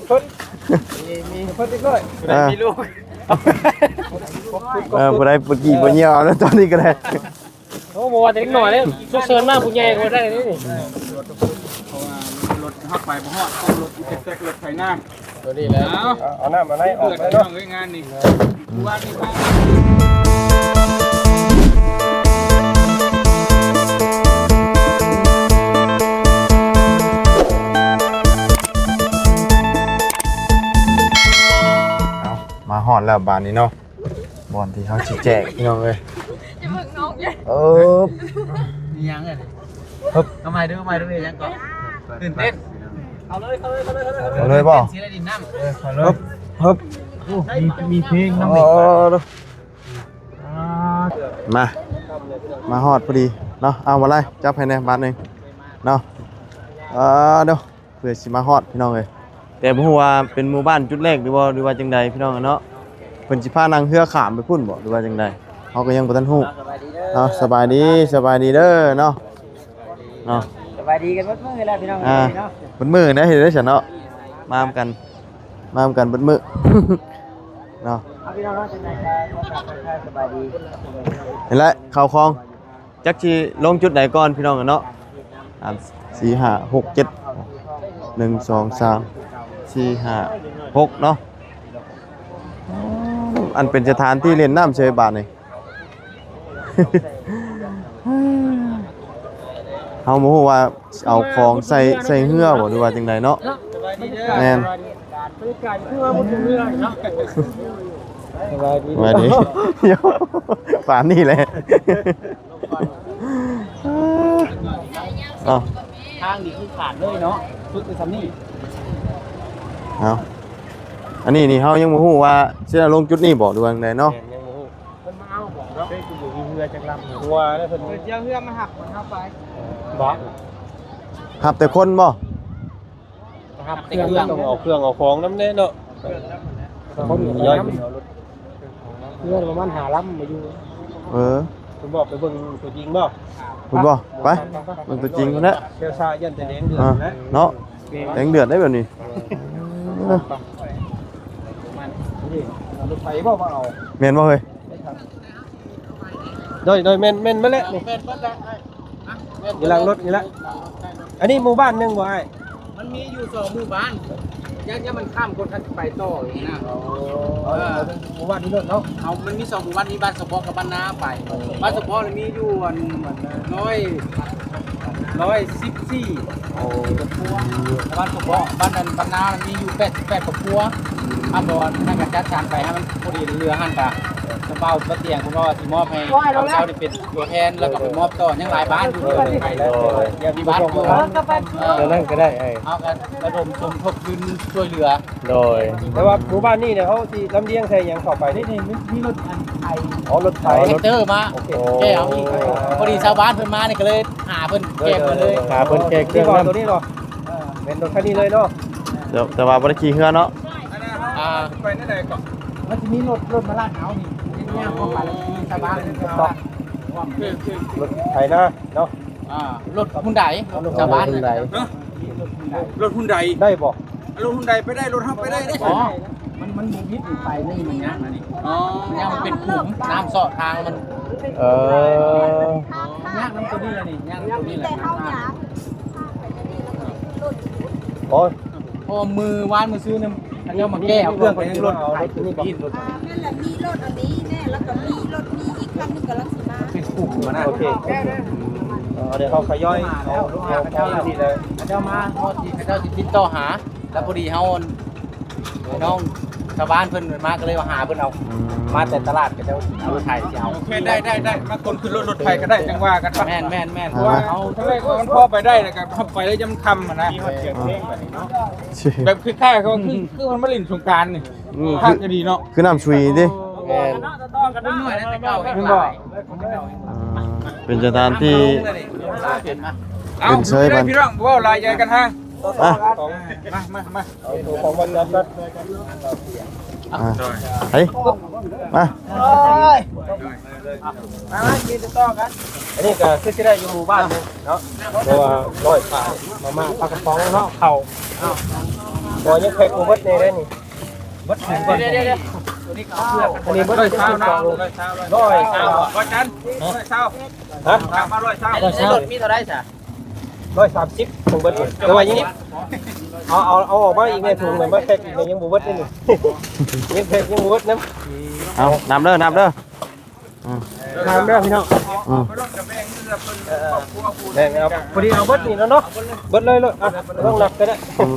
ເພິ່ນ ມີ ມີເພິ່ນເລັກນ້ອຍ ເອີ ມີລູກ ເອີ ຜູ້ໃດປົວຂີ້ປົວຍ່ຽວເອົາແລ້ວຕອນນີ້ກໍໄດ້. ໂອ້ ບໍ່ວ່າແຕ່ເດັກນ້ອຍເດ້ ສຸກເສີນມາຜູ້ໃຫຍ່ກໍໄດ້ເດ້ນີ້. ເພາະວ່າລົດເຮົາໄປບໍ່ຮອດ ຕ້ອງລົດອີແຕັກໆ ລົດໄຖນາ ຕົວນີ້ແຫຼະ. ເອົາ ເອົານ້ຳມາໃນອອກເລີຍເນາະ ເດືອດພີ່ນ້ອງເອີຍງານນີ້. ເອົາ ມາຮອດແລ້ວບາດນີ້ເນາະ ບ່ອນທີ່ເຮົາຊິແຈກພີ່ນ້ອງເອີຍ. ຢ່າເບິ່ງນ້ອງເດີ ເອີ ມີຫຍັງເອີຍ? ເອີ ເອົາໃໝ່ເດີ ເອົາໃໝ່ເດີ ເຮັດຫຍັງເກາະ? ຕື່ນເຕັ້ນ. ເອົາເລີຍ ເອົາເລີຍ ເອົາເລີຍ ເອົາເລີຍບໍ່? ເອີ ເອົາເລີຍ ເຮີບ ເຮີບ. ໂອ້ ມີ ມີເພງນຳ ເອີ ມາ ມາຮອດພໍດີເນາະ. ເອົາ ບໍ່ໄດ້ ຈັບໃຫ້ແດ່ບາດໜຶ່ງເນາະ. ເອີ ເດີ ເພື່ອຊິມາຮອດພີ່ນ້ອງເອີຍ ແຕ່ບໍ່ຮູ້ວ່າເປັນໝູ່ບ້ານຈຸດແລກຫຼືບໍ່ ຫຼືວ່າຈັ່ງໃດພີ່ນ້ອງເນາະ. ເພິ່ນຊິພານັ່ງເຮືອຂ້າມໄປພຸ້ນບໍ່ ຫຼືວ່າຈັ່ງໃດ ເຮົາກໍຍັງບໍ່ທັນຮູ້ເນາະ. ສະບາຍດີ ສະບາຍດີເດີເນາະ ເນາະ. ສະບາຍດີກັນເບິດມື້ແລ້ວພີ່ນ້ອງເອີຍເນາະ ເບິດມື້ໄດ້ເຮັດໄດ້ຊັ້ນເນາະ ມານຳກັນ ມານຳກັນເບິດມື້ເນາະ. ເອົາ ພີ່ນ້ອງເນາະ ຈັ່ງໃດກໍທັກທາຍສະບາຍດີ ນີ້ແຫຼະ ເຂົ້າຂອງ ຈັກຊິລົງຈຸດໃດກ່ອນພີ່ນ້ອງເນາະ. ສາມ ສີ່ ຫ້າ ຫົກ ເຈັດ ໜຶ່ງ ສອງ ສາມ ສີ່ ຫ້າ ຫົກເນາະ. ອັນເປັນສະຖານທີ່ຫຼິ້ນນ້ຳເສີຍບາດນີ້ ເຮົາບໍ່ຮູ້ວ່າເອົາຂອງໃສ່ ໃສ່ເຮືອບໍ່ ຫຼືວ່າຈັ່ງໃດເນາະ. ແມ່ນ ສະບາຍດີ ປານນີ້ແຫຼະ. ເອົ້າ ທາງນີ້ຄືຂາດເລີຍເນາະ ສຸດແຕ່ສ່ຳນີ້. ເອົ້າ ອັນນີ້ນີ້ເຮົາຍັງບໍ່ຮູ້ວ່າຊິເອົາລົງຈຸດນີ້ບໍ່ ຫຼືວ່າຈັ່ງໃດເນາະ. ແມ່ນ ຍັງບໍ່ຮູ້ ເພິ່ນມາເອົາບໍ່ເນາະ ເພິ່ນຄືບໍ່ມີເຮືອຈັກລຳ ວ່າແລ້ວເພິ່ນ ເພິ່ນຊິເອົາເຮືອມາຮັບເຮົາໄປບໍ່? ຮັບແຕ່ຄົນບໍ່? ຮັບເຄື່ອງ ຕ້ອງເອົາເຄື່ອງເອົາຂອງນຳແດ່ເນາະ. ເຄື່ອງນຳຫັ້ນແຫຼະ ເອົາລົດ ເຮືອປະມານຫ້າລຳມາຢູ່. ເອີ ເພິ່ນບອກໄປເບິ່ງຕົວຈິງບໍ່? ເພິ່ນບໍ່ ໄປເບິ່ງຕົວຈິງພຸ້ນແຫຼະ. ແກ້ວຊາຢ້ານແຕ່ແດງເດືອດນະເນາະ ແດງເດືອດໄດ້ແບບນີ້. ເອີ ນີ້ເອົາລົດໄຟບໍ່ມາເອົາ ແມ່ນບໍ່ເຮີ້ຍ? ໂດຍ ໂດຍ ແມ່ນ ແມ່ນມາແລ້ວນີ້ ແມ່ນເບິດແລ້ວ ຢູ່ຫຼັງລົດນີ້ລະ. ອັນນີ້ໝູ່ບ້ານໜຶ່ງບໍ່ອ້າຍ? ມັນມີຢູ່ສອງໝູ່ບ້ານ ຍັງ ຍັງມັນຂ້າມຄົນຄັນໄປຕໍ່ຢູ່ນະ. ເອີ ໝູ່ບ້ານນີ້ລົດເນາະ ເຮົາ ມັນມີສອງໝູ່ບ້ານ ມີບ້ານສະເພາະກັບບ້ານນາໄປ. ບ້ານສະເພາະນີ້ມີຢູ່ອັນ ຮ້ອຍ ຮ້ອຍສິບສີ່. ໂອ້ ບ້ານສະເພາະ ບ້ານນັ້ນ ບ້ານນາມີຢູ່ແປດສິບແປດຄອບຄົວ. ຖ້າບໍ່ນັ້ນກໍຈັດສັນໄປໃຫ້ມັນພໍດີເຫຼືອຫັ້ນກະ ສະເປົາ ສະຕຽງ ເພິ່ນວ່າຊິມອບໃຫ້ເຈົ້ານີ້ເປັນຕົວແທນ ແລ້ວກໍໄປມອບຕໍ່ ຍັງຫຼາຍບ້ານຢູ່ ເອີ ມີບ້ານຢູ່ ເອີ ແນວນັ້ນກໍໄດ້ ເຮົາກໍລະດົມສົມທົບທຶນຊ່ວຍເຫຼືອ. ໂດຍ ແຕ່ວ່າໝູ່ບ້ານນີ້ເນຍ ເຮົາຊິລຳລຽງໃສ່ຫຍັງເຂົ້າໄປນີ້? ນີ້ ມີ ມີລົດອັນໄຖ ອໍ ລົດໄຖ ແທກເຕີມາ ໂອເຄ ແກ່ເອົາອີກ. ພໍດີຊາວບ້ານເພິ່ນມານີ້ກໍເລີຍຫາເພິ່ນແກ່ມາເລີຍ ຫາເພິ່ນແກ່ເຄື່ອງນຳ ຕົວນີ້ເນາະ. ເອີ ແມ່ນລົດຄັນນີ້ເລີຍເນາະ. ແຕ່ ແຕ່ວ່າບໍ່ໄດ້ຂີ່ເຮືອເນາະ. ອ່າ ໄປແນວໃດເກາະ? ມັນຊິມີລົດ ລົດມາລາດເອົານີ້ ເຮັດແນວເຂົ້າໄປ ແລ້ວມີຊາວບ້ານ ລົດໄຖນາເນາະ. ອ່າ ລົດຮຸນໄດ ລົດຊາວບ້ານ ຮຸນໄດ ລົດຮຸນໄດ ລົດຮຸນໄດໄດ້ບໍ່? ລົດຮຸນໄດໄປໄດ້ ລົດເຮົາໄປໄດ້ເດ້. ອໍ ມັນ ມັນບໍ່ຜິດ ໄປນີ້ມັນຍາກນະນີ້. ອໍ ມັນຍາກ ມັນເປັນຂຸມ ນ້ຳເຊາະທາງມັນ. ເອີ ຍາກນຳຕົວນີ້ລະນີ້ ຍາກນຳຕົວນີ້ແຫຼະ. ໂອ້ຍ ເພາະມື້ວານມື້ຊືນນີ້ ເຂົາເຈົ້າມາແກ່ເອົາເຄື່ອງໄປຍັງລົດໄຖ ເອົາລົດນີ້ບໍ່? ອ່າ ແມ່ນແຫຼະ ມີລົດອັນນີ້ແນ່ ແລ້ວກໍມີລົດ ມີອີກຄັນໜຶ່ງກຳລັງຊິມາ ເປັນກຸ່ມມານະ. ໂອເຄ ເອີ ດຽວເຮົາຂະຫຍອຍເອົາ ເອົາ ເອົາ ເອົານີ້ເລີຍ. ເຂົາເຈົ້າມາຮອດທີ່ເຂົາເຈົ້າຊິຕິດຕໍ່ຫາ ແລ້ວພໍດີເຮົາ ນ້ອງຊາວບ້ານເພິ່ນມາກໍເລີຍວ່າຫາເພິ່ນເອົາ. ອືມ ມາແຕ່ຕະຫຼາດກໍຈະເອົາລົດໄຖຊິເອົາ. ໂອເຄ ໄດ້ ໄດ້ ໄດ້ ມາຄົນຂຶ້ນລົດ ລົດໄຖກໍໄດ້ ຈັ່ງວ່າກັນໄປ. ແມ່ນ ແມ່ນ ແມ່ນ ເພາະວ່າເຮົາ ເພາະວ່າມັນພໍໄປໄດ້ແລ້ວກໍໄປໄດ້ ຈະມັນຄ່ຳຫັ້ນນະ. ມີຮອດເຄື່ອງເພງບັດນີ້ເນາະ ແບບຄ້າຍໆ ເຂົາຄື ຄືມັນມາຫຼິ້ນສົງການນີ້. ອືມ ຄັກອີ່ຫຼີເນາະ ຄືນ້ຳຊຸຍຕິ. ແມ່ນ ເປັນສະຖານທີ່ ເປັນເຊີຍ ພີ່ນ້ອງ ບໍ່ເວົ້າຫຼາຍໃຫຍ່ກັນຫາ. ອ່ະ ມາ ມາ ມາ ເອົາຕົວຂອງມັນຈັບກັນ. ອ່ະ ໄປ ມາ ມາ ມາ ກິນຕໍ່ກັນ. ອັນນີ້ກໍຄືຊິໄດ້ຢູ່ໝູ່ບ້ານເນາະ ເພາະວ່າຮ້ອຍປາຍ ມາມ່າ ປາກະປ໋ອງເນາະ ເຂົ້າ. ເອົາ ບໍ່ ຍັງແພັກບໍ່ເບິດແນ່ເດ້ນີ້ ເບິດເຖິງກ່ອນ ອັນນີ້ເບິດ ຮ້ອຍຊາວ ຮ້ອຍຊາວ ຮ້ອຍຊາວ ຮ້ອຍຊາວ ຮະ ກະມາຮ້ອຍຊາວ ຮ້ອຍຊາວ ລົດມີເທົ່າໃດຊະ? ຮ້ອຍສາມສິບ ເຖິງເບິດ ແຕ່ວ່າຍັງ ເອົາ ເອົາ ເອົາອອກມາອີກໃນຖົງ ມາແພັກອີກ ຍັງບໍ່ເບິດເດ້ນີ້ ຍັງແພັກຍັງບໍ່ເບິດນຳ ເອົາ ນັບເດີ ນັບເດີ. ອືມ ຖາມແລ້ວພີ່ນ້ອງ ອືມ ແບ່ງເອົາ ພໍດີເອົາເບິດນີ້ແລ້ວເນາະ ເບິດເລີຍໂລດ ອ່ະ ບໍ່ຕ້ອງນັບກໍໄດ້ ອືມ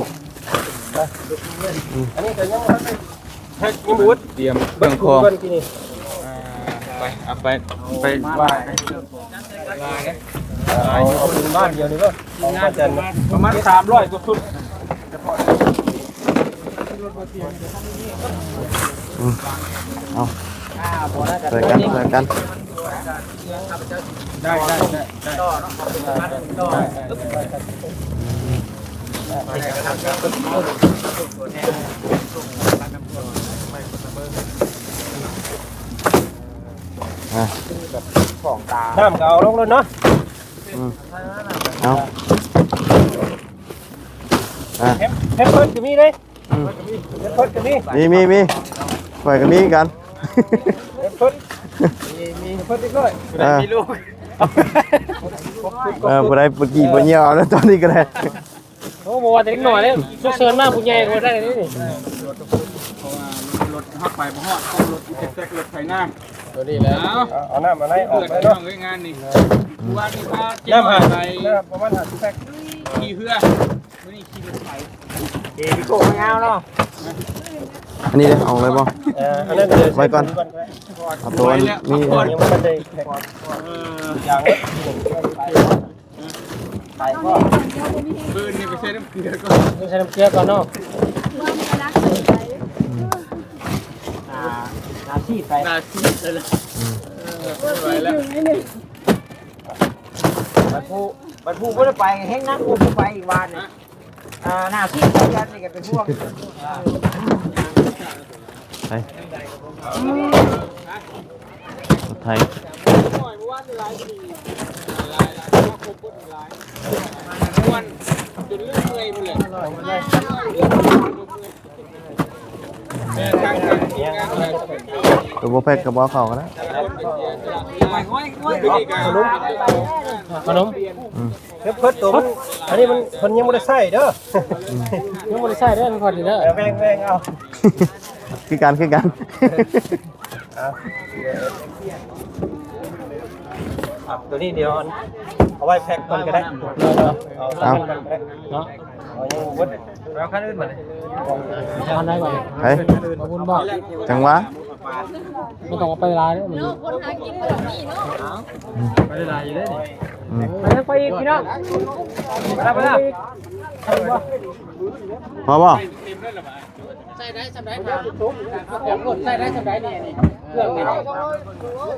ອ່ະ ອັນນີ້ກໍຍັງບໍ່ທັນໄດ້ ຍັງບໍ່ເບິດ ຕຽມເຄື່ອງຂອງ ເບິ່ງເບິ່ງກ່ອນ ອ່າ ໄປ ເອົາໄປ ໄປ ເອົາ ເອົາເປັນບ້ານດຽວນີ້ກໍ ປະມານສາມຮ້ອຍກວ່າຊຸດ ອືມ ເອົາ ຊ່ວຍກັນ ຊ່ວຍກັນ ໄດ້ ໄດ້ ໄດ້ ໄດ້ ອ່າ ນ້ຳກໍເອົາລົງໂລດເນາະ ອືມ ເອົາ ອ່າ ເຫັນ ເຫັນເພິ່ນກໍມີເດ້ ອືມ ເຫັນເພິ່ນກໍມີ ມີ ມີ ມີ ຂ້ອຍກໍມີຄືກັນ ເຫັນເພິ່ນ ມີ ມີ ເພິ່ນເດັກນ້ອຍ ເອີ ມີລູກ ເອີ ຜູ້ໃດບໍ່ກີ້ບໍ່ຍ່ຽວເອົາແລ້ວຕອນນີ້ກໍໄດ້ ໂອ້ ບໍ່ວ່າແຕ່ເດັກນ້ອຍເດ້ ສຸກເສີນມາຜູ້ໃຫຍ່ກໍໄດ້ເດ້ນີ້ ເພາະວ່າລົດເຮົາໄປບໍ່ຮອດ ຕ້ອງລົດອີແຕັກ ລົດໄຖນາ ຕົວນີ້ແຫຼະ ເອົາ ເອົານ້ຳມາໄລ່ອອກເລີຍເນາະ ງານນີ້ ຜູ້ວ່ານີ້ພາເຈັບໄປ ນ້ຳປະມານຫ້າສິບແພັກ ຂີ່ເຮືອ ມື້ນີ້ຂີ່ລົດໄຖ ເອ ພີ່ໂກ້ຍາວເນາະ ອັນນີ້ເດ້ ເອົາເລີຍບໍ່? ເອີ ອັນນັ້ນເດີ ໄວ້ກ່ອນ ເອົາຕົວນີ້ ຍັງບໍ່ທັນໄດ້ ເອີ ຢ່າງ ໄປກ່ອນ ບືນນີ້ໄປໃສ່ນ້ຳເກືອກ່ອນ ໄປໃສ່ນ້ຳເກືອກ່ອນເນາະ ອືມ ອ່າ ໜ້າຊີດໄປ ໜ້າຊີດໄປລະ ອືມ ເອີ ບໍ່ໄຫວແລ້ວ ບັດຜູ້ ບັດຜູ້ບໍ່ໄດ້ໄປແຮງໜັກກວ່າຜູ້ໄປອີກວານນີ້ ອ່າ ໜ້າທີ່ເຂົາຈັດນີ້ກໍເປັນຫ່ວງ ໄປ ໄທ ຕົວບໍ່ແພັກກໍບໍ່ເອົາເຂົ້າກໍໄດ້ ຂະໜົມ ຂະໜົມ ອືມ ເພິ່ນ ຕົວມັນ ອັນນີ້ມັນ ເພິ່ນຍັງບໍ່ໄດ້ໃຊ້ເດີ ອືມ ຍັງບໍ່ໄດ້ໃຊ້ເດີ ມັນພໍດີເດີ ແບ່ງ ແບ່ງເອົາ ຄືກັນ ຄືກັນ ອ່ະ ຕົວນີ້ດຽວເອົາໄວ້ແພັກກ່ອນກໍໄດ້ ເອົາ ເອົາ ເອົາ ເອົາ ຍັງບໍ່ເບິດ ເອົາຄັນອື່ນມາເລີຍ ເອົາຄັນໃດບັດນີ້ ໄປ ຂອບຄຸນບໍ່ ຈັງຫວະ ບໍ່ຕ້ອງເອົາໄປຫຼາຍເດີ ມັນ ອືມ ໄປຫຼາຍຢູ່ເດ້ນີ້ ອືມ ໄປທາງໄປອີກພີ່ນ້ອງ ໄປ ໄປ ພໍບໍ່? ໃສ່ໄດ້ສ່ຳໃດ ໃສ່ໄດ້ສ່ຳໃດນີ້ ເຄື່ອງນີ້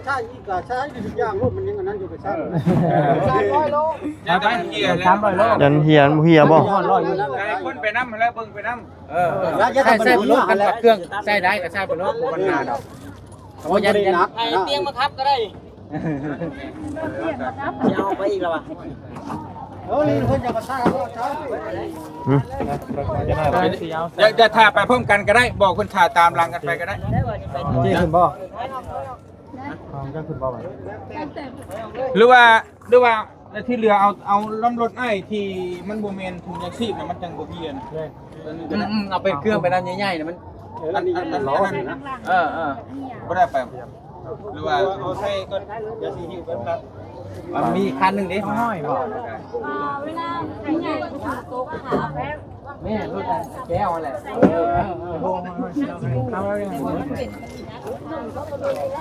ໃຊ້ອີກກໍໃຊ້ທຸກຢ່າງໂລດ ມັນຍັງອັນນັ້ນຢູ່ ໄປໃຊ້ສາມຮ້ອຍໂລ ຢ້ານເຫຍ ສາມຮ້ອຍໂລ ຢ້ານເຫຍ ບໍ່ເຫຍບໍ່? ໃຫ້ຄົນໄປນຳຫັ້ນແຫຼະ ເບິ່ງໄປນຳ ເອີ ໃຊ້ ໃຊ້ໄປໂລດ ຄັນເຄື່ອງໃຊ້ໄດ້ກໍໃຊ້ໄປໂລດ ບໍ່ມີບັນຫາດອກ ບໍ່ຢ້ານ ຢ້ານ ໃຫ້ຕຽງມາທັບກໍໄດ້ ຊິເອົາໄປອີກແລ້ວວະ ເອີ ເພິ່ນຈະມາສ້າງເອົາເຈົ້າ ອືມ ຢ່າ ຢ່າຖ້າໄປພ້ອມກັນກໍໄດ້ ບອກເພິ່ນຖ້າຕາມຫຼັງກັນໄປກໍໄດ້ ຊິຂຶ້ນບໍ່? ເຈົ້າຂຶ້ນບໍ່ບັດນີ້? ຫຼືວ່າ ຫຼືວ່າ ແລ້ວທີ່ເຫຼືອເອົາ ເອົາລຳລົດອ້າຍທີ່ມັນບໍ່ແມ່ນຖົງຍາງຊີບນະ ມັນຈັ່ງບໍ່ເພຍນະ ອືມ ເອົາໄປເຄື່ອງໄປນັ້ນໃຫຍ່ໆນະ ມັນ ເອີ ອັນ ອັນ ອັນ ອັນ ເອີ ເອີ ບໍ່ໄດ້ໄປ ຫຼືວ່າເອົາໃສ່ກ່ອນ ດຽວຊິຫິ້ວໄປນຳກັນ ມັນມີຄັນໜຶ່ງເດ້ ຫ້ອຍບໍ່ ເວລາໃຫຍ່ກໍຖືໂຕະຫາແມ່ ແມ່ລົດແກ້ວຫັ້ນແຫຼະ ເອີ ເ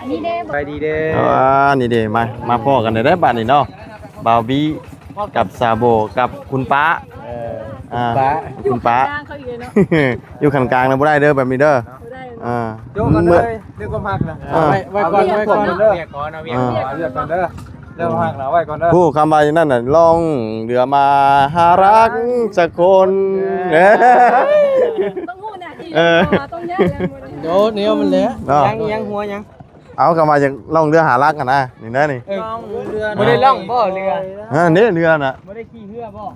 ອີ ເອີ ໄປດີເດີ ອ່າ ນີ້ເດ້ ມາ ມາພໍ້ກັນໄດ້ບາດນີ້ເນາະ ບ່າວບີ ກັບສາວໂບ ກັບຄຸນປ້າ ເອີ ອ່າ ຄຸນປ້າ ຄຸນປ້າ ຢູ່ຂັ້ນກາງນະບໍ່ໄດ້ເດີ ແບບນີ້ເດີ ບໍ່ໄດ້ ອ່າ ໂຈະກັນເລີຍ ເລື່ອງຄວາມຮັກນະ ອ່າ ໄວ້ ໄວ້ກ່ອນ ໄວ້ກ່ອນເດີ ວຽກກ່ອນ ເອົາວຽກກ່ອນເດີ ເລື່ອງຄວາມຮັກນະ ໄວ້ກ່ອນເດີ ຜູ້ຄຳວ່າຢູ່ນັ້ນນະ ລ່ອງເຮືອມາຫາຮັກສັກຄົນ ເອີ ຕ້ອງຮູ້ໜ້າທີ່ ເອີ ຕ້ອງແຍກ ໂດດແນວມັນແຫຼະ ເນາະ ຍັງ ຍັງຫົວຍັງ ເອົາ ກໍວ່າຢາກລ່ອງເຮືອຫາລັກຫັ້ນນະ ນີ້ນະນີ້ ເອີ ບໍ່ໄດ້ລ່ອງບໍ່ເຮືອ ຮະ ນີ້ເຮືອນະ ບໍ່ໄດ້ຂີ່ເຮືອບໍ່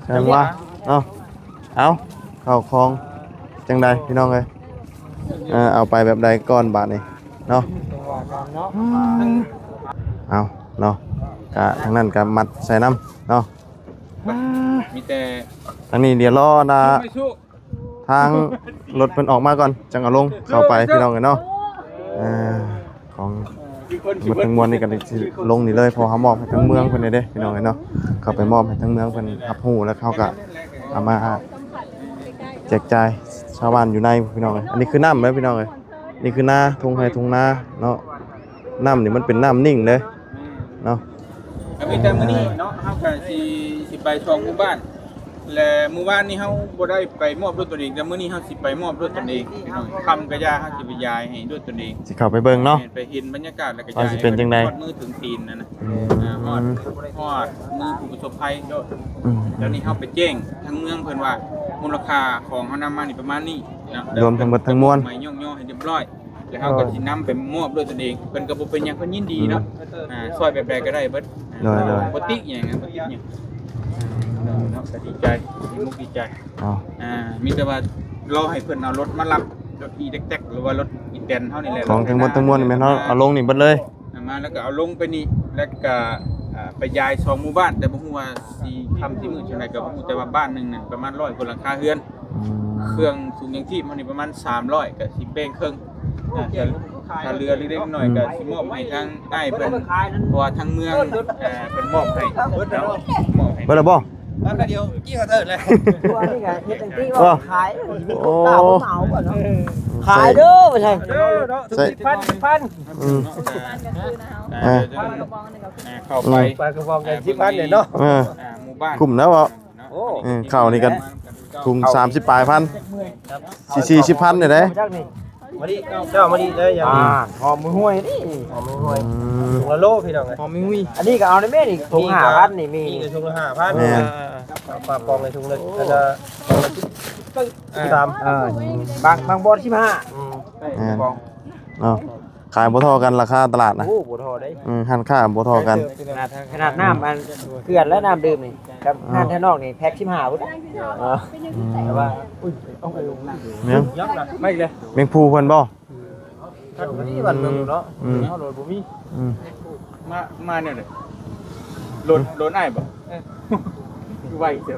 ຈັ່ງວ່າ ເອົາ ເອົາ ເຂົ້າຂອງຈັ່ງໃດພີ່ນ້ອງເອີຍ ເອີ ເອົາໄປແບບໃດກ່ອນບາດນີ້ເນາະ ເອົາເນາະ ກະທາງນັ້ນກະມັດໃສ່ນຳເນາະ ມີແຕ່ທາງນີ້ດຽວລໍນະ ທາງລົດເພິ່ນອອກມາກ່ອນ ຈັ່ງເອົາລົງເຂົ້າໄປພີ່ນ້ອງເອີຍເນາະ ເອີ ຂອງໝົດທັງມວນນີ້ກໍໄດ້ຊິລົງນີ້ເລີຍ ເພາະເຮົາມອບໃຫ້ທາງເມືອງເພິ່ນເດ້ພີ່ນ້ອງເອີຍເນາະ ເຂົ້າໄປມອບໃຫ້ທາງເມືອງເພິ່ນຮັບຮູ້ ແລ້ວເຮົາກໍເອົາມາແຈກຈ່າຍຊາວບ້ານຢູ່ໃນພີ່ນ້ອງເອີຍ ອັນນີ້ຄືນ້ຳເດີພີ່ນ້ອງເອີຍ ນີ້ຄືນາ ທົ່ງໄຮ່ທົ່ງນາເນາະ ນ້ຳນີ້ມັນເປັນນ້ຳນິ່ງເດ້ເນາະ ກໍມີແຕ່ມື້ນີ້ເນາະ ເຮົາກໍຊິ ຊິໄປສອງໝູ່ບ້ານ ແລະມື້ວານນີ້ເຮົາບໍ່ໄດ້ໄປມອບດ້ວຍຕົນເອງ ແຕ່ມື້ນີ້ເຮົາຊິໄປມອບດ້ວຍຕົນເອງພີ່ນ້ອງ ຄ່ຳກໍຢ່າ ເຮົາຊິໄປຢາຍໃຫ້ດ້ວຍຕົນເອງ ຊິເຂົ້າໄປເບິ່ງເນາະ ແມ່ນ ໄປເຫັນບັນຍາກາດ ແລ້ວກໍຢາຍ ຊິເປັນຈັ່ງໃດ ຮອດມືເຖິງຕີນນັ້ນນະ ອືມ ອ່າ ຮອດ ຮອດມືຜູ້ປະສົບໄພໂລດ ອືມ ດຽວນີ້ເຮົາໄປແຈ້ງທາງເມືອງເພິ່ນວ່າ ມູນລະຄ່າຂອງເຮົານຳມານີ້ປະມານນີ້ເນາະ ລວມທັງໝົດທັງມວນ ໃໝ່ຍ້ອງຍໍໃຫ້ຮຽບຮ້ອຍ ແລ້ວເຮົາກໍຊິນຳໄປມອບດ້ວຍຕົນເອງ ເພິ່ນກໍບໍ່ເປັນຫຍັງ ເພິ່ນຍິນດີເນາະ ອືມ ອ່າ ຊ່ອຍແບບໃດກໍໄດ້ເບິດ ໂດຍໆ ບໍ່ຕິຫຍັງ ບໍ່ຕິຫຍັງ ອ່າ ເນາະ ກໍດີໃຈ ດີມຸກດີໃຈ ເອົາ ອ່າ ມີແຕ່ວ່າລໍໃຫ້ເພິ່ນເອົາລົດມາຮັບ ລົດອີແຕັກໆ ຫຼືວ່າລົດອີແຕນເຮົານີ້ແຫຼະ ຂອງທັງໝົດທັງມວນນີ້ແມ່ນເຮົາເອົາລົງນີ້ເບິດເລີຍ ນຳມາແລ້ວກໍເອົາລົງໄປນີ້ ແລ້ວກໍ ອ່າ ໄປຢາຍສອງໝູ່ບ້ານ ແຕ່ບໍ່ຮູ້ວ່າຊິຄ່ຳຊິມືດຈັ່ງໃດກໍບໍ່ຮູ້ ແຕ່ວ່າບ້ານໜຶ່ງນັ້ນປະມານຮ້ອຍກວ່າຫຼັງຄາເຮືອນ ອືມ ເຄື່ອງສູບຍັງຊີບເຮົານີ້ປະມານສາມຮ້ອຍ ກໍຊິແບ່ງເຄິ່ງ ອ່າ ຖ້າ ຖ້າເຫຼືອເລັກໆນ້ອຍໆ ອືມ ກໍຊິມອບໃຫ້ທາງອ້າຍເພິ່ນ ເພາະວ່າທາງເມືອງ ອ່າ ເພິ່ນມອບໃຫ້ເນາະ ມອບໃຫ້ ເບິດແລ້ວບໍ່? ມາແປັບດຽວກີ້ເຂົາເຕີດເລີຍ ຕົວນີ້ກໍເຮັດຈັ່ງຊີ້ ບໍ່ ວ່າຂາຍ ໂອ້ ເຂົາເໝົາເນາະ ຂາຍເດີວ່າຊັ້ນ ເດີເນາະ ໃສ່ ສິບພັນ ສິບພັນ ອືມ ອ່າ ເຂົ້າໄປ ປາກະປ໋ອງກັນສິບພັນເດ້ເນາະ ເອີ ອ່າ ໝູ່ບ້ານ ຄຸ້ມແລ້ວເນາະ ໂອ້ ເອີ ເຂົ້ານີ້ກໍຖົງສາມສິບປາຍພັນ ສີ່ສິບພັນນີ້ເດ້ ມາດິ ເຈົ້າມາດິເດີ ຢ່າ ອ່າ ຫອມໝູຫ້ວຍນີ້ ຫອມໝູຫ້ວຍ ອືມ ຖົງລະໂລພີ່ນ້ອງເອີຍ ຫອມໝູຫ້ວຍ ອັນນີ້ກໍເອົາໄດ້ແມ່ນີ້ ຖົງຫ້າພັນນີ້ມີ ນີ້ກໍຖົງລະຫ້າພັນ ແມ່ນ ອ່າ ປາກະປ໋ອງໃນຖົງລະ ອັນລະ ອ່າ ສາມ ເອີ ບາງ ບາງບ່ອນສິບຫ້າ ອືມ ແມ່ນ ເນາະ ຂາຍບໍ່ທໍ່ກັນລາຄາຕະຫຼາດນະ ໂອ້ ບໍ່ທໍ່ເດ້ ອືມ ຮ້ານຄ້າບໍ່ທໍ່ກັນ ຂະໜາດ ຂະໜາດນ້ຳອັນເກືອນ ແລະ ນ້ຳດື່ມນີ້ ກັບ ອ່າ ຮ້ານທາງນອກນີ້ແພັກສິບຫ້າພຸ້ນ ເອີ ອືມ ແຕ່ວ່າ ອຸ້ຍ ເອົາໄປລົງນ້ຳ ຫຍັງ ມາອີກແລ້ວ ແມງພູເພິ່ນບໍ່ ຄັນນີ້ບ້ານເມືອງເນາະ ອືມ ເຮົາໂດນບໍ່ມີ ອືມ ມາ ມາແນວໃດ ໂດນ ໂດນອ້າຍບໍ່ ເອີ ຄືໄວເຊີຍ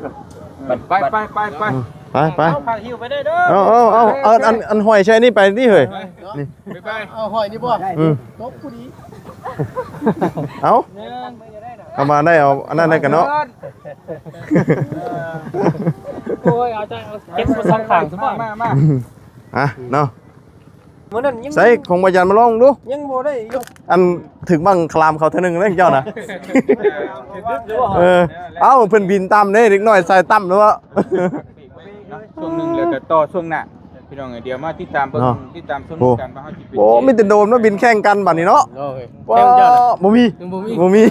ໄປ ໄປ ໄປ ໄປ ອືມ ໄປ ໄປ ເອົາ ພາຫິ້ວໄປເດີ ເອົາ ເອົາ ເອົາ ເອົາ ອັນ ອັນ ອັນຫ້ອຍໃສ່ນີ້ໄປນີ້ເຮີ້ຍ ນີ້ ໄປ ໄປ ເອົາຫ້ອຍນີ້ບໍ່ ອືມ ຕົກຜູ້ດີ ເອົາ ເອົາມາໄດ້ ເອົາອັນນັ້ນໄດ້ກັນເນາະ ໂອ້ຍ ເອົາໃຈ ເອົາເກັບມາສອງຂ້າງຊະ ມາ ມາ ມາ ອ່ະ ເນາະ ມື້ນັ້ນຍັງ ໃສ່ຂອງບໍ່ຈັນມາລອງດູ ຍັງບໍ່ໄດ້ຢູ່ ອັນ ຖືກບັ້ງຄະລາມເຂົາເທື່ອໜຶ່ງເດ້ເຈົ້ານະ ເອີ ເອົ້າ ເພິ່ນບິນຕ່ຳເດ້ ເດັກນ້ອຍສາຍຕ່ຳເນາະ ເນາະ ຊ່ວງໜຶ່ງແລ້ວກໍຕໍ່ຊ່ວງໜ້າ ພີ່ນ້ອງເອີຍ ດຽວມາຕິດຕາມເບິ່ງ ເນາະ ຕິດຕາມຊົມ ໂອ້ ກັນວ່າເຮົາຊິເປັນ ໂອ້ ມີແຕ່ໂດຣນມາບິນແຂ່ງກັນບັດນີ້ເນາະ ໂອ້ຍ ວ້າ ແຂ່ງເຈົ້ານະ ບໍ່ມີ ຍັງບໍ່ມີ ບໍ່ມີ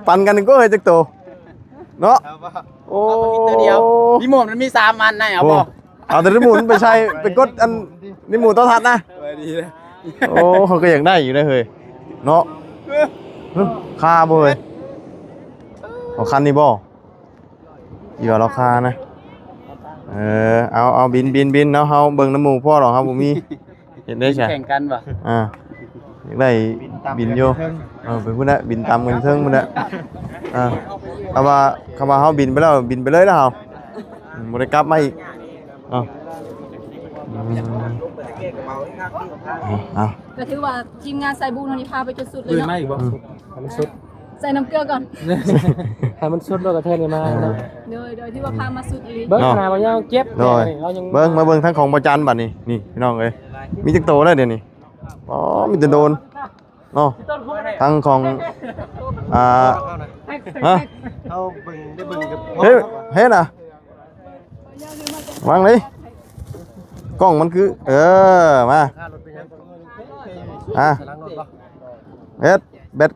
ປັນກັນກໍເຮີ້ຍຈັກໂຕເນາະ ໂອ້ ເອົາບໍ່ມີໂຕດຽວ ຣີໂມດມັນມີສາມອັນນະ ເອົາບໍ່ ໂອ້ ເອົາແຕ່ຣີໂມດໄປໃສ່ ໄປກົດອັນຣີໂມດໂທລະທັດນະ ສະບາຍດີເດີ ໂອ້ ເຂົາກໍຢາກໄດ້ຢູ່ເດ້ເຮີ້ຍ ເນາະ ຄາບໍ່ເຮີ້ຍ ເອົາຄັນນີ້ບໍ່ ທີ່ວ່າລາຄານະ ເອີ ເອົາ ເອົາ ບິນ ບິນ ບິນເນາະ ເຮົາເບິ່ງນຳໝູ່ພໍດອກ ເຮົາບໍ່ມີ ເຮັດໄດ້ຊະ ແຂ່ງກັນບໍ່ ອ່າ ຢາກໄດ້ບິນຢູ່ ເອີ ໄປພຸ້ນແຫຼະ ບິນຕາມກັນເທິງພຸ້ນແຫຼະ ອ່າ ຄຳວ່າ ຄຳວ່າເຮົາບິນໄປແລ້ວ ບິນໄປເລີຍລະເຮົາ ອືມ ບໍ່ໄດ້ກັບມາອີກ ເອົາ ອືມ ເອົາ ກໍຖືວ່າທີມງານສາຍບຸນເຮົານີ້ພາໄປຈົນສຸດເລີຍເນາະ ອືມ ໃສ່ນ້ຳເກືອກ່ອນ ໃຫ້ມັນສຸດແລ້ວກໍເທີນກັນມາເນາະ ໂດຍ ໂດຍທີ່ວ່າພາມາສຸດອີ່ຫຼີ ເບິ່ງ ເນາະ ຂະໜາດວ່າຍັງເຈັບ ໂດຍ ເຮົາຍັງ ເບິ່ງ ມາເບິ່ງທາງຂອງບໍ່ຈັນບັດນີ້ ນີ້ພີ່ນ້ອງເອີຍ ມີຈັກໂຕແລ້ວດຽວນີ້ ອໍ ມີແຕ່ໂດຣນເນາະ ທາງຂອງ ອ່າ ຮະ ເຮົາເບິ່ງ ໄດ້ເບິ່ງກັບ ເຮັດ ເຮັດນະ ວາງເລີຍ ກ້ອງມັນຄື ເອີ ມາ ອ່າ ເຮັດ ແບັດ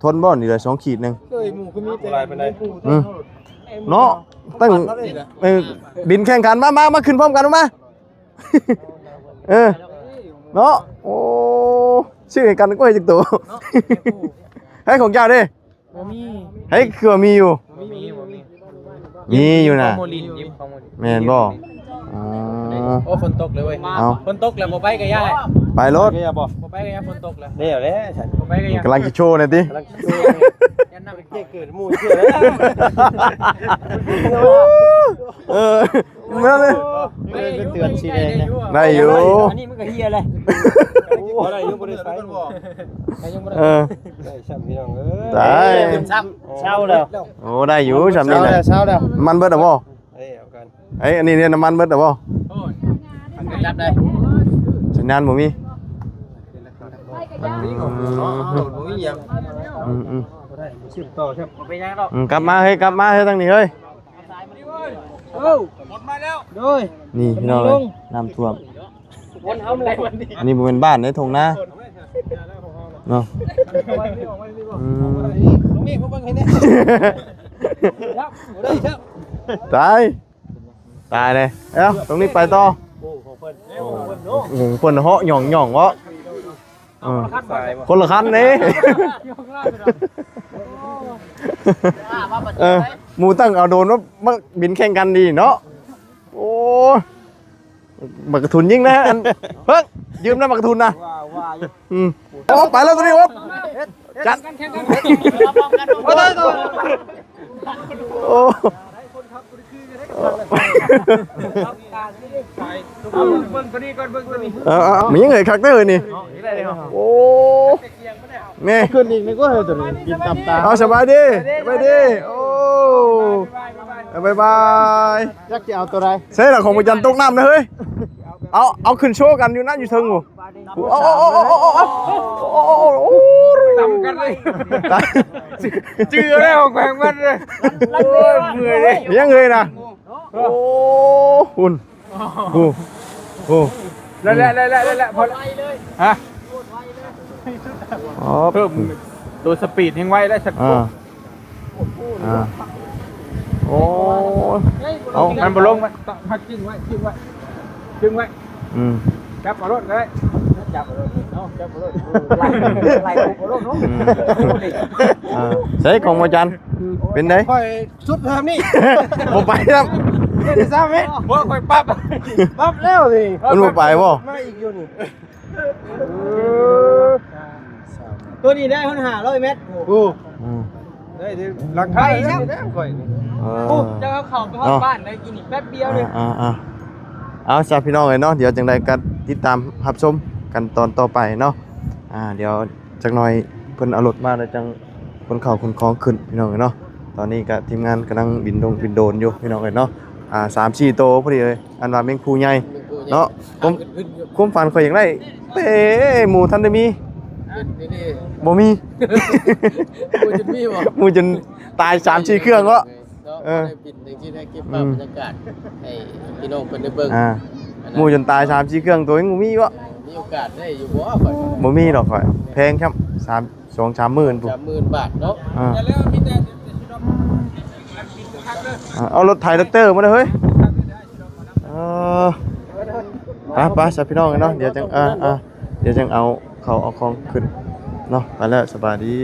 ທົນບໍ່ ນີ້ເຫຼືອສອງຂີດໜຶ່ງ ເອີຍ ໝູ່ຄືມີແຕ່ຫຼາຍປານໃດ ອືມ ເນາະ ຕັ້ງ ເອີ ບິນແຂ່ງຂັນ ມາ ມາ ມາ ຂຶ້ນພ້ອມກັນ ມາ ເອີ ເນາະ ໂອ້ ຊື້ໃຫ້ກັນກໍໃຫ້ຈັກໂຕ ໃຫ້ຂອງເຈົ້າເດ້ ບໍ່ມີ ໃຫ້ ຄືວ່າມີຢູ່ ບໍ່ມີ ບໍ່ມີ ມີຢູ່ນະ ຂອງໂມລິນ ຂອງໂມລິນ ແມ່ນບໍ່ ເອີ ໂອ້ ຝົນຕົກເລີຍເວີຍ ເອົາ ຝົນຕົກແລ້ວ ບໍ່ໄປກໍຢ່າ ໄປໂລດ ໄປກໍຢ່າບໍ່ ບໍ່ໄປກໍຢ່າ ຝົນຕົກແລ້ວ ແລ້ວແຫຼະ ບໍ່ໄປກໍຢ່າ ກຳລັງຊິໂຊແນ່ຕິ ກຳລັງຊິໂຊ ເກີດໝູ່ເຊື່ອແລ້ວ ເອີ ມາເລີຍ ເອີ ເຕືອນສີແດງ ໄດ້ຢູ່ ອັນນີ້ມັນກໍເຫຍແລ້ວ ໂອ້ ໄດ້ຢູ່ ບໍ່ໄດ້ໃຊ້ ເອີ ໄດ້ຊ້ຳ ພີ່ນ້ອງເອີຍ ໄດ້ ເຊົາແລ້ວ ໂອ້ ໄດ້ຢູ່ ຊ້ຳນີ້ນະ ເຊົາແລ້ວ ເຊົາແລ້ວ ນ້ຳມັນເບິດແລ້ວບໍ່? ເອີ ເອົາກັນ ເອີຍ ອັນນີ້ເນຍ ນ້ຳມັນເບິດແລ້ວບໍ່? ໂອ້ຍ ຈັບໄດ້ ສັນຍານບໍ່ມີ ອືມ ອືມໆ ບໍ່ໄດ້ ບໍ່ຊືບຕໍ່ ບໍ່ເປັນຫຍັງດອກ ອືມ ກັບມາເຮີ້ຍ ກັບມາເຮີ້ຍ ທາງນີ້ເຮີ້ຍ ເອີ ໂດຍ ນີ້ພີ່ນ້ອງເອີຍ ນ້ຳຖ້ວມ ອັນນີ້ບໍ່ແມ່ນບ້ານເດ້ ທົ່ງນາເນາະ ອືມ ຕາຍ ຕາຍເດ້ ເອົ້າ ຕົງນີ້ໄປຕໍ່ ໂອ້ ຂອງເພິ່ນ ໂອ້ ເພິ່ນເຫາະຫຍ້ອງໆ ເນາະ ເອີ ຄົນລະຄັນເດ້ ເອີ ໝູ່ຕັ້ງເອົາໂດຣນມາ ມາບິນແຂ່ງກັນດີເນາະ ໂອ້ຍ ບັກກະທຸນຍິງນະ ອັນ ເພິ່ງ ຢືມນຳບັກກະທຸນນະ ວ່າ ວ່າຢູ່ ອືມ ໂອ້ ໄປແລ້ວຕົວນີ້ ໂອ້ ຈັດ ໂອ້ ໂອ້ ເບິ່ງຕົວນີ້ກ່ອນ ເບິ່ງຕົວນີ້ ເອີ ເອີ ເອີ ມັນຍັງເອີຍ ຄັກເດີນີ້ ໂອ້ ແມ່ ຂຶ້ນອີກ ນຶກວ່າເຮີ້ຍ ຕົວນີ້ ບິນຕາມຕາ ເອົາ ສະບາຍດີ ສະບາຍດີ ໂອ້ ບາຍບາຍ ຈັກຊິເອົາຕົວໃດ ໃສ່ລະ ຂອງພະຈັນຕົກນ້ຳນະເຮີ້ຍ ເອົາ ເອົາຂຶ້ນໂຊກັນຢູ່ນັ້ນ ຢູ່ເທິງພຸ້ນ ໂອ້ ໂອ້ ຕຳກັນເລີຍ ຕາຍ ຈື່ແລ້ວ ຂອງແຂວງມັນເລີຍ ໂອ້ຍ ເມື່ອຍເດ້ ຍັງເອີຍນະ ໂອ້ ພຸ້ນ ໂອ້ ໂອ້ ແລ້ວ ແລ້ວ ແລ້ວ ແລ້ວ ພໍ ຮະ ອໍ ເພີ່ມໂຕສະປີດແຮງໄວແລ້ວ ສັກ ອ່າ ອ່າ ໂອ້ຍ ເອົາ ມັນບໍ່ລົງ ມັນຕ້ອງ ມາກິ້ງໄວ້ ກິ້ງໄວ້ ກິ້ງໄວ້ ອືມ ຈັບເອົາໂລດກໍໄດ້ ຈັບເອົາໂລດເນາະ ຈັບເອົາໂລດ ໄລ່ ໄລ່ເອົາໂລດເນາະ ອືມ ອ່າ ໃສ່ຂອງພະຈັນ ເປັນໃດ? ຂ້ອຍສຸດແບບນີ້ ບໍ່ໄປແລ້ວ ເຮັດໄດ້ຊາວເມັດ ບໍ່ ຂ້ອຍປັບ ປັບແລ້ວນີ້ ມັນບໍ່ໄປບໍ່? ມາອີກຢູ່ນີ້ ເອີ ຕົວນີ້ໄດ້ຮອດຫ້າຮ້ອຍແມັດ ໂອ້ ອືມ ໄດ້ເດ້ ຫຼັງຄາອີກແລ້ວ ຂ້ອຍນີ້ ເອີ ໂອ້ ເຈົ້າເຂົ້າໄປຮອດ ເນາະ ບ້ານໄດ້ກິນອີກແປັບດຽວເດ້ ອ່າໆ ເອົາຊະ ພີ່ນ້ອງເອີຍເນາະ ດຽວຈັ່ງໃດກໍຕິດຕາມຮັບຊົມກັນຕອນຕໍ່ໄປເນາະ ອ່າ ດຽວຈັກໜ່ອຍເພິ່ນເອົາລົດມາແລ້ວຈັ່ງ ຂົນເຂົ້າຂົນຂອງຂຶ້ນ ພີ່ນ້ອງເອີຍເນາະ ຕອນນີ້ກະທີມງານກຳລັງບິນດົງບິນໂດຣນຢູ່ ພີ່ນ້ອງເອີຍເນາະ ອ່າ ສາມສີ່ໂຕພໍດີເລີຍ ອັນວ່າແມງພູໃຫຍ່ ແມງພູໃຫຍ່ ເນາະ ຄວາມ ຄວາມຝັນຂ້ອຍຢາກໄດ້ ແຕ່ໝູ່ທັນໄດ້ມີ ເປັນນີ້ ບໍ່ມີ ໝູ່ຈົນມີບໍ່ ໝູ່ຈົນຕາຍສາມສີ່ເຄື່ອງເນາະ ເນາະ ເອີ ໄດ້ບິນຈັ່ງຊີ້ ໄດ້ເກັບພາບ ອືມ ບັນຍາກາດໃຫ້ພີ່ນ້ອງເພິ່ນໄດ້ເບິ່ງ ອ່າ ອັນນັ້ນ ໝູ່ຈົນຕາຍສາມສີ່ເຄື່ອງ ໂຕຍັງບໍ່ມີວະ ມີໂອກາດໄດ້ຢູ່ບໍ່ຂ້ອຍ ບໍ່ມີດອກຂ້ອຍ ແພງຊ້ຳ ສາມ ສອງສາມໝື່ນພຸ້ນ ສາມໝື່ນບາດເນາະ ອ່າ ອ່າ ເອົາລົດໄຖແທັກເຕີມາເດີເຮີ້ຍ ເອີ ໄປ ໄປຊະພີ່ນ້ອງເນາະ ດຽວຈັ່ງ ອ່າ ດຽວຈັ່ງເອົາເຂົ້າເອົາຂອງຂຶ້ນເນາະ ໄປແລ້ວ ສະບາຍດີ.